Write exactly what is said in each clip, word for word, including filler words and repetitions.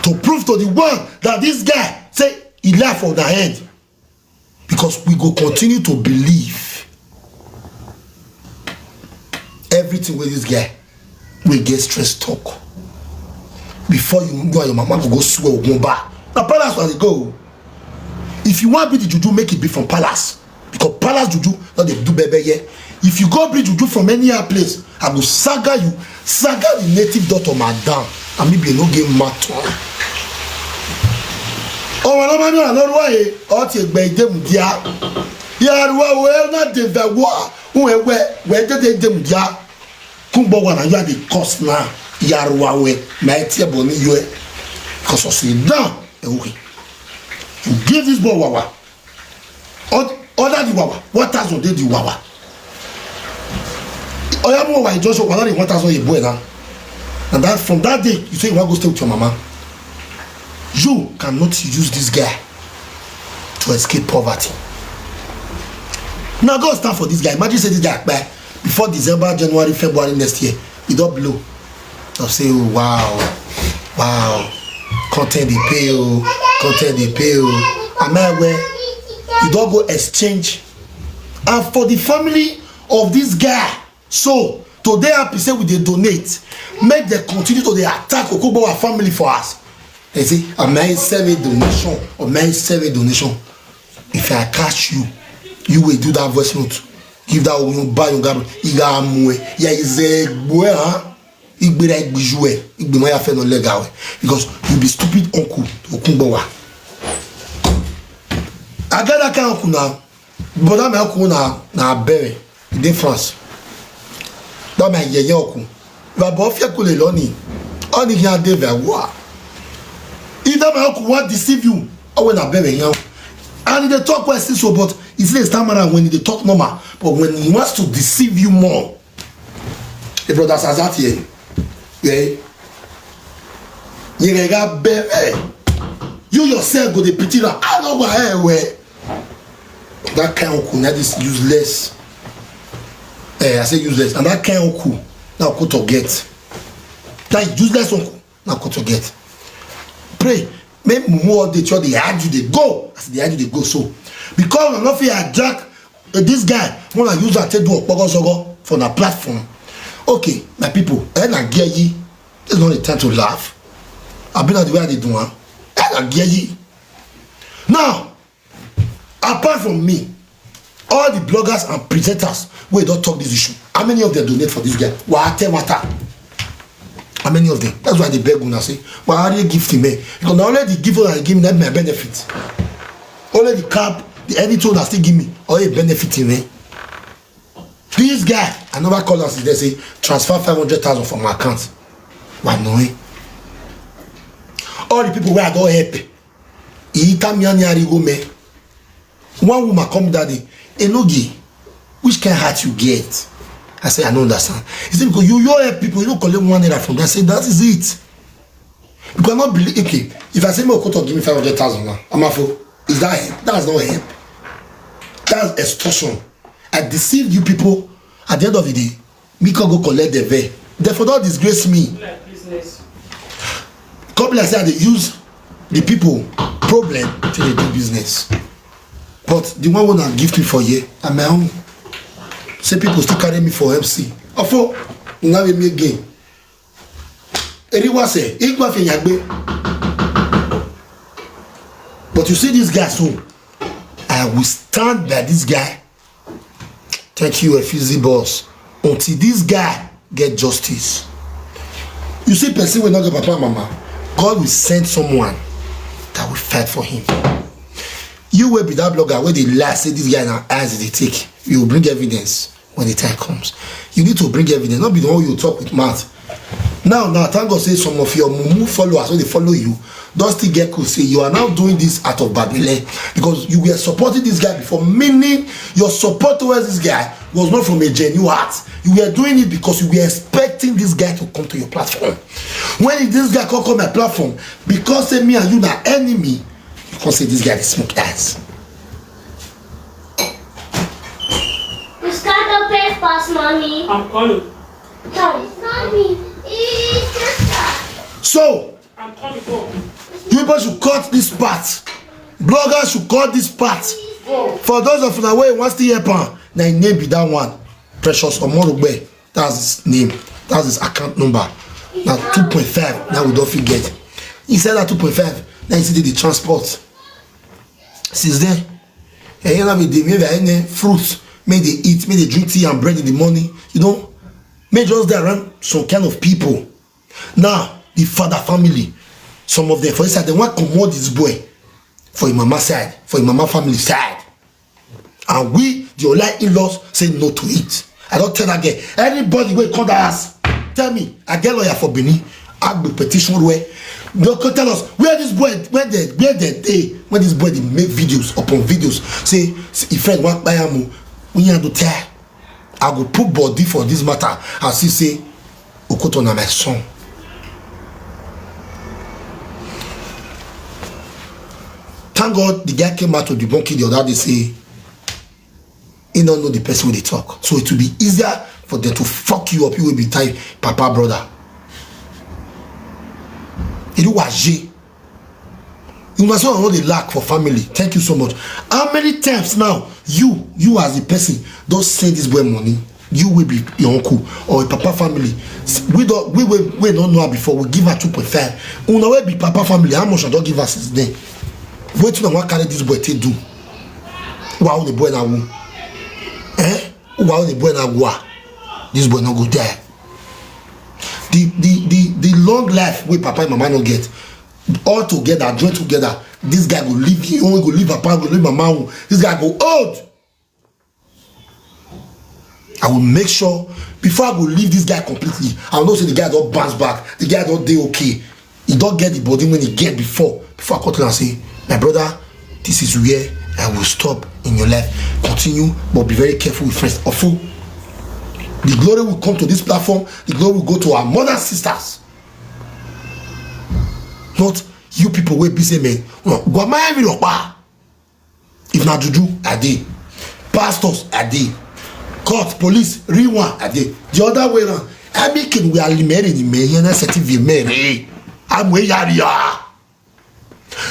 to prove to the world that this guy say he lie for the end, because we go continue to believe everything wey this guy wey get stress talk. Before you, you and your mama go go swear ogun ba, na palace una dey go. If you wan be the juju, make it be from palace, because palace juju no dey do bebe here. If you go bring juju from any other place, I go saga you, saga the native doctor madam, and maybe you no get matter. Ọmọ ọlọ́mọ ní ọ̀nà ọ̀rọ̀ ẹ̀ ọ́ ti gbẹ ìdẹ́mùdíà. Yàrá wo ẹ náà dé bẹ̀ wọ́ ń ẹ wẹ́ wẹ́ dédé ìdẹ́mùdíà. Kúngbọ́ wà náà yóò di cause náà. Yàrá wo ẹ máa ẹ tiẹ̀ bọ̀ ní yọ ẹ. Kọ̀sọ̀ sí náà ẹ wù kí. You give this boy wawa. Or- Order the wawa. One thousand dey the wawa. Oya mo wa Joshua, wala dey one thousand a boy now. And that from that day, you say you wan go stay with your mama. You cannot use this guy to escape poverty. Now God stand for this guy. Imagine say this guy kpai before December, January, February next year, e don blow. I say, oh, wow, wow, content dey pay o, content dey pay o. Am I aware? You don go exchange. And for the family of this guy, so to dey happy say we dey donate, make dem continue to dey attack Okugbowa family for us. They say, am I send me donation? Am I send me donation? If I catch you, you will do that voice note. Give that woman buy your garment. Iga amue. Ya is a boy, huh? Igbera igbiju e. Igbimo ya fe no lega we. Because you be stupid uncle to Okungbowa. I got that kind of uncle now. But that my uncle now, now bury. He dey France. That my yeye uncle. Baba ofia kule loni. Oni ya dey very wa. If that my uncle want deceive you, I will not bury him. And he dey talk well still so, but he still dey stammer am when he dey talk normal. But when he wants to deceive you more, the brothers as that here, yeah, you ga bere. You yourself go dey pity am. I no go eh we. That kind uncle, na this useless. Eh, I say useless. And that kind uncle, na uncle to get. That useless uncle, na uncle to get. Pray, make mumu all the church dey argue dey go as dey argue dey go so. Because una no fit hijack, eh, this guy, una use am take do okpogosogo for na platform. Okay, my people, eh, na geyi. This is not the time to laugh. I been the way I dey do am. Eh, na geyi. Now, apart from me, all the bloggers and presenters wey don talk this issue, how many of them donate for this guy? Wata wata. How many of them? That's why I dey beg una say, why are you gifting me? Because na only the gift una give me, that be my benefit. Only the cap, the editor una still give me, or a benefit in me. This guy, I never call am since dem say transfer five hundred thousand from my account. Wa no eh. All the people wey I don help, e tell me any ariwo me. One woman come that day, Enogi, which kind heart you get? I say, I no understand. He say, because you, you help people, you no collect one naira from them. I say, that is it. Because I no believe, okay, if I say, Mokoto, give me five hundred thousand now, I'm a fool. Is that help? That's not help. That's extortion. I deceived you people. At the end of the day, me can go collect the veil. Therefore, don't disgrace me. Like business. Come be like say I dey use the people problem to dey do business. But the one wey una gift me for here, na my own. Say people still carry me for M C. Ofo, una wey me again. Eriwase, igba fi yagbe. But you see this guy so, I will stand by this guy. Thank you, Efizi boss. Until this guy get justice. You see, person wey no get papa and mama, God will send someone that will fight for him. You wey be that blogger wey dey lie say this guy na eyes dey take, you will bring evidence when the time comes. You need to bring evidence, not be the one you talk with mouth. Now, now, thank God say some of your mumu followers wey dey follow you don still get cool say you are now doing this out of bad belle, because you were supporting this guy before, meaning your support towards this guy was not from a genuine heart. You were doing it because you were expecting this guy to come to your platform. When did this guy come come my platform? Because say me and you na enemy, you come say this guy dey smoke eyes. Who's got the best pass, mommy? I'm calling. No, it's not me. It's just that. So, You people should cut this part. Bloggers should cut this part. For those of una wey wan still help am, na im name be that one. Precious Omorogbe. That's his name. That's his account number. Na two point five na we don fit get. Inside that two point five, na you see the transport. Since then, eh, you know, we dey make any fruits, make they eat, make they drink tea and bread in the morning. You know, make just dey around some kind of people. Now, the father family, some of them for inside, they wan comot this boy for him mama side, for him mama family side. And we, the online in-laws, say no to it. I don tell that girl, anybody wey come that house, tell me, I get lawyer for Benin. I go petition where. They go tell us where this boy, where they, where they dey, when this boy dey make videos upon videos. Say, say, if friend wan buy am o, we need to tell. I go put body for this matter. I see say Okoto na my son. Thank God the guy came out to debunk it the other day, say he no know the person wey dey talk. So it will be easier for them to fuck you up. You will be type papa brother. Iruwaje. You must know dey lack for family. Thank you so much. How many times now you, you as a person, don send this boy money? You will be your uncle or a papa family. S-, we don't, we, we, we don't know her before. We give her two point five. Una wey be papa family, how much I don give her since then? Wetin I wan carry this boy take do? Wow, the boy na who? Eh? Wow, the boy na who? This boy no go die. The, the, the, the long life wey papa and mama no get, all together, join together. This guy go leave you, go leave papa, go leave mama. This guy go old. I will make sure before I go leave this guy completely, I know say the guy don bounce back, the guy don dey okay. He don get the body when he get before. Before I come tell am say, my brother, this is where I will stop in your life. Continue, but be very careful with friends. Ofo, the glory will come to this platform. The glory will go to our mother sisters. Not you people wey be say, man, no, go admire me, look, if na juju, I dey. Pastors, I dey. Court, police, real one, I dey. The other way around, I make it we are married in me, and I said, "If you marry, I'm way yari."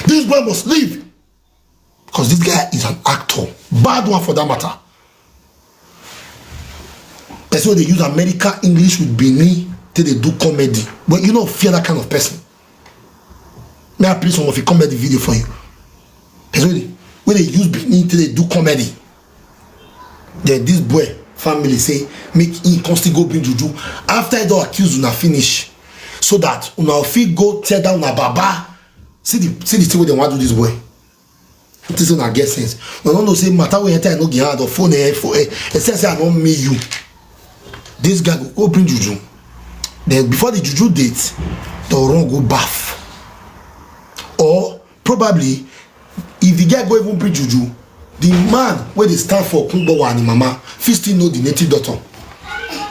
This boy must leave. Because this guy is an actor. Bad one for that matter. Person wey dey use American English with Benin, take dey do comedy. But you no fear that kind of person. May I play some of a comedy video for you? Person wey dey, wey dey use Benin, take dey do comedy. Then this boy family say make he come still go bring juju. After he don accuse una finish, so that una fit go tell down una baba. See the, see the thing wey dem wan do this boy. This one I get sense. But I don't know say matter wey enter I no get hand or phone eh for eh. Except say I don't meet you. This guy go, go bring juju. Then before the juju date, they'll run go baff. Or probably, if the guy go even bring juju, the man wey dey stand for Kungbowa and him mama fit still know the native doctor.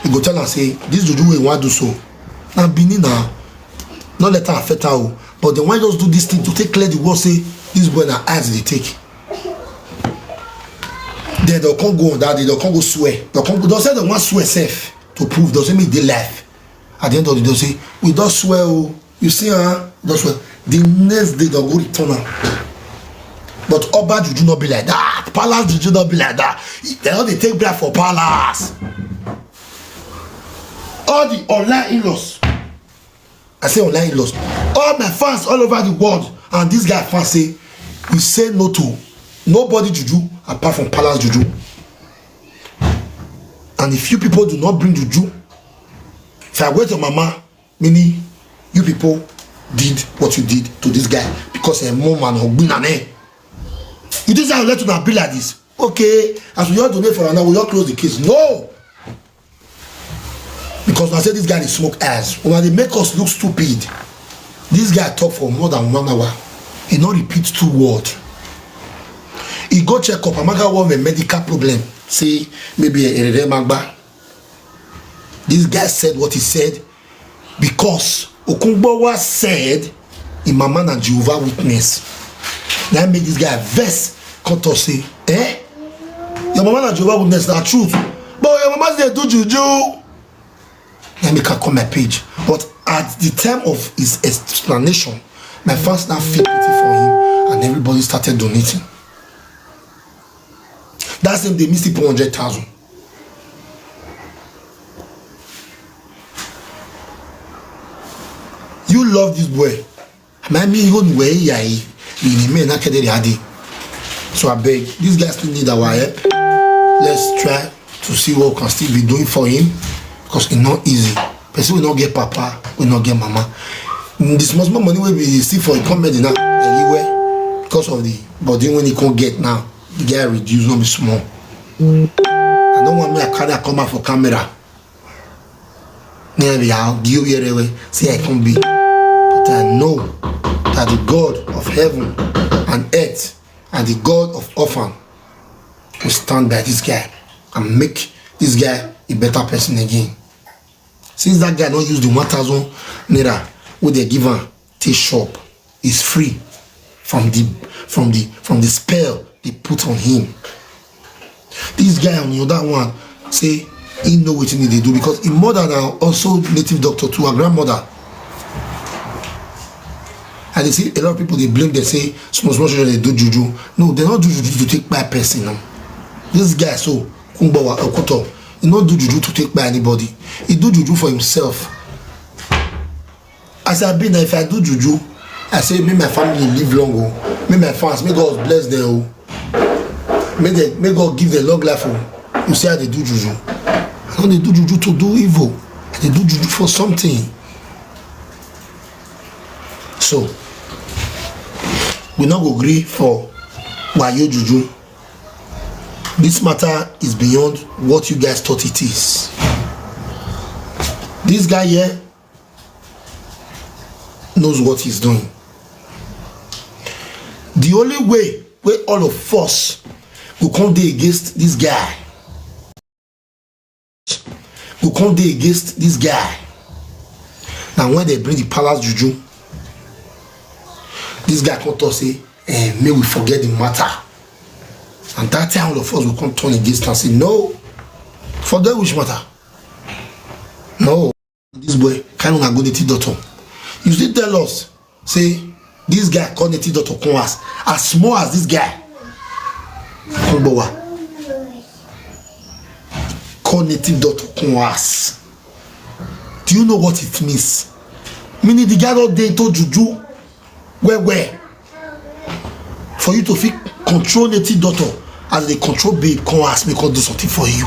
He go tell am say, "This juju wey you wan do so, na Benin na, no let am affect am o." But dem wan just do this thing to take clear the world say this boy na eyes dey take. Then they'll come go on that day, they'll come go swear. They'll come go, they'll say they wan swear sef to prove, they'll say make e dey live. At the end of the day, they'll say, "We don swear o." You see, huh? Just swear. The next day, they'll go return am. But Oba juju no be like that. Palace juju no be like that. They no dey take bribe for palace. All the online in-laws, I say online in-laws, all my fans all over the world, and this guy fans say, we say no to nobody juju apart from palace juju. And if you people do not bring juju, if I wait your mama, meaning you people did what you did to this guy because a mom and ogbina name. You think I let una be like this? Okay, as we all donate for now, we all close the case. No! Because I say this guy dey smoke ass. Una dey make us look stupid. This guy talk for more than one hour. He no repeat two words. He go check up. Amaka have a medical problem. Say maybe a, a magba. This guy said what he said because Okungbowa said, "Him mama na Jehovah Witness." That make this guy vex, come talk say, "Eh? Your mama na Jehovah Witness, na truth. But your mama dey do juju." Let me can come my page. But At the time of his explanation, my fans now feel pity for him and everybody started donating. That same day, Mister put hundred thousand. You love this boy. My me even where he in the men not the adi. So I beg, these guys still need our help. Let's try to see what we can still be doing for him, because it's not easy. Person will not get papa, will not get mama. Mm, the small small money will be still for a comedy now. Anywhere, because of the body when he can't get now, the guy reduce not be small. I don't want me a carry a come out for camera. Maybe I'll give you away. See, I can be. But I know that the God of heaven and earth and the God of orphan will stand by this guy and make this guy a better person again. Since that guy don't use the one thousand naira wey they give am take shop, is free from the from the from the spell they put on him. This guy on the other one say he know wetin he dey do, because him mother na also native doctor to her grandmother. And you see a lot of people dey blame them, say small small children dey do juju. No, they no do juju to take kpai person. No, this guy so, Kungbawa Okuto, he no do juju to take kpai anybody. He do juju for himself. As I be now, if I do juju, I say, "May my family live long, oh. May my fans, may God bless them, oh. May they, may God give them long life, oh." You see how they do juju. I don't dey do juju to do evil. They do juju for something. So, we no go gree for wayo juju. This matter is beyond what you guys thought it is. This guy here knows what he's doing. The only way wey all of us go come dey against this guy, go come dey against this guy, na when they bring the palace juju. This guy come talk say, eh, "May we forget the matter." And that time all of us will come turn against and say, "No, forget which matter? No." This boy kind of go native doctor. You still tell us say this guy call native doctor come house. As small as this guy, Kungbawa, call native doctor come house. Do you know what it means? Meaning the guy don dey into juju well well. For you to fit control native doctor as they control babe, come ask me, come do something for you.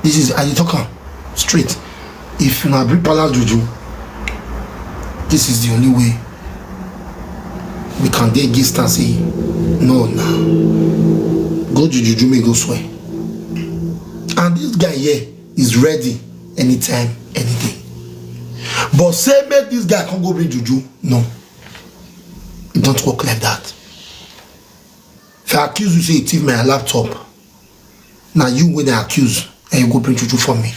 This is, I dey talk am straight. If una bring palace juju, this is the only way we can dey against and say, "No, na go juju, may go swear." And this guy here is ready anytime, any day. But say make this guy come go bring juju, no. It don't work like that. If I accuse you say you thief my laptop, na you wey dey accuse, and you go bring juju for me.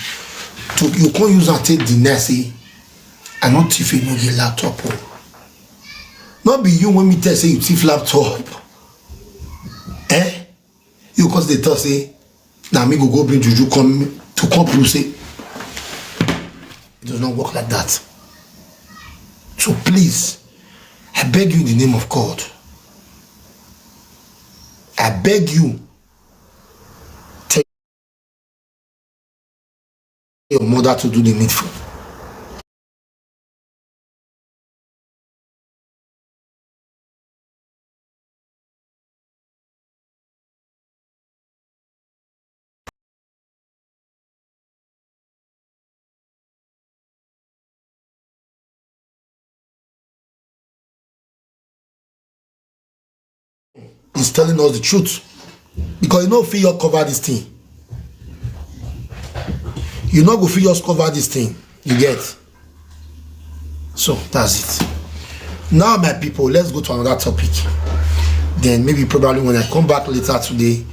So you come use am take deny say I no thief you no get laptop o. No be you wey me tell say you thief laptop. Eh? You come dey talk say na me go go bring juju come to come prove say it does not work like that. So please, I beg you in the name of God, I beg you, tell your mother to do the needful. He's telling us the truth, because you no fit just cover this thing. You no go fit just cover this thing. You get? So that's it. Now, my people, let's go to another topic. Then maybe probably when I come back later today,